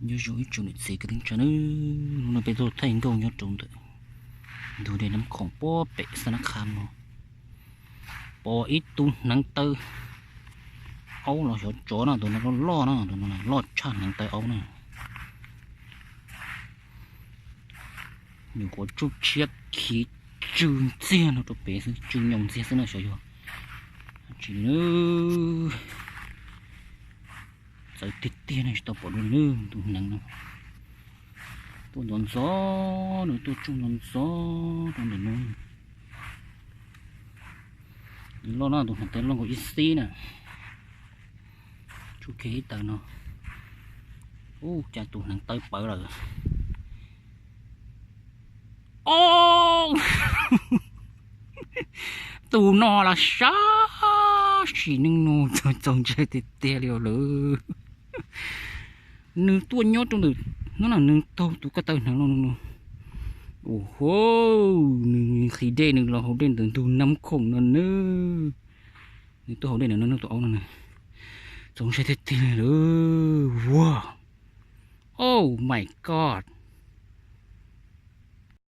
Nyob zoo ib tsoom niam txiv kwv tij neej tsa nawb, hnub no peb tuaj thaij nkauj nyob rau ntawm ntug dej Nab Khoom puag pem Xab Nab Khab no. Pom ib tug hneev taw aub los xyov tsov na, tus no loj loj na, tus no loj tshaj hneev taw aub na. Nyuam qhuav tsuj tshiab khiv tsw ntxiag no rau pem xwb, tsw nyoos ntxiag xwb no xyov yog tsis txawv tiag tiag ne, tsis tau pom dua li tus hneev no. Tuaj ntxov ntxov, nws tuaj tsuj ntxov ntxov rau ntawm no. Nws loj na, tus hneev taw loj nkaus ib xib na. Tsuj kiag ib taw no, ua cas tus hneev taw pawv lawm. Ob, tus no los sab sim neej no txaus ntshai tiag tiag li lawm. Nws tuaj nyob rau ntawm no na, nws taug tus ko taw hneev no no. Ua ho, nws nqhis dej nws los haus dej ntawm ntug Nab Khoom no na. Nws tuaj haus dej ntawm no, tus aub no na. Txaus ntshai tiag tiag li lawm. Wow. Oh my God.